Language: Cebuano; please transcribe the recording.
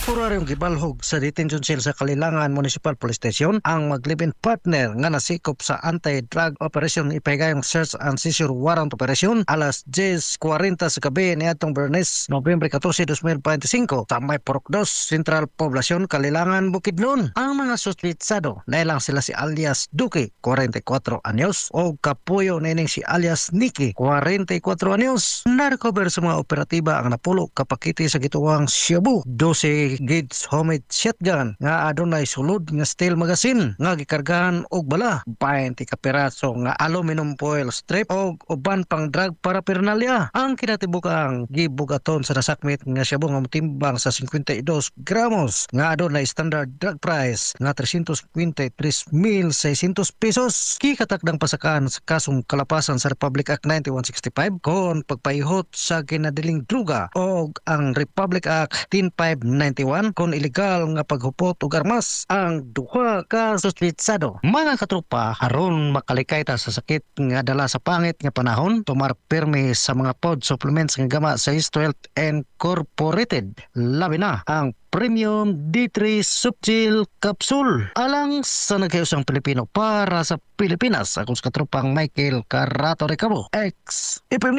Temporaryong gibalhog sa detention cell sa Kalilangan Municipal Police Station ang mag-live-in partner nga nasikop sa anti-drug operation ipahigayong search and seizure warrant operation alas 10:40 sa gabi niadtong Biyernes, Nobyembre 14, 2025 sa may Purok 2, Central Poblacion, Kalilangan, Bukidnon. Ang mga suspitsado nailang sila si alias Duque, 44 anyos, o kapuyo nining si alias Nicky, 44 anyos. Narecover sa mga operatiba ang napulo ka pakete sa gituwang shabu, 12 gauge homemade shotgun nga adunay sulod nga steel magazine nga gikargahan og bala, 20 ka piraso nga aluminum foil strip og uban pang drug paraphernalia. Ang kinatibukang gibugaton sa nasakmit nga shabu nga motimbang sa 52 gramos nga adunay standard drug price nga 353,600 pesos. Gikatakdang pasakan sa kasong kalapasan sa Republic Act 9165 kon pagpayhot sa ginadiling druga o ang Republic Act 10591 kon ilegal nga paghupot og armas ang duha ka suspitsado. Mga katropa, aron makalikay ta sa sakit nga dala sa pangit nga panahon, tumar pirmi sa mga pod supplements nga gama sa East Health Incorporated. Labi na ang Premium D3 Subgel Capsule. Alang sa nagkausang Pilipino para sa Pilipinas, ako sa katropang Michael Carato Recabo, ex FM.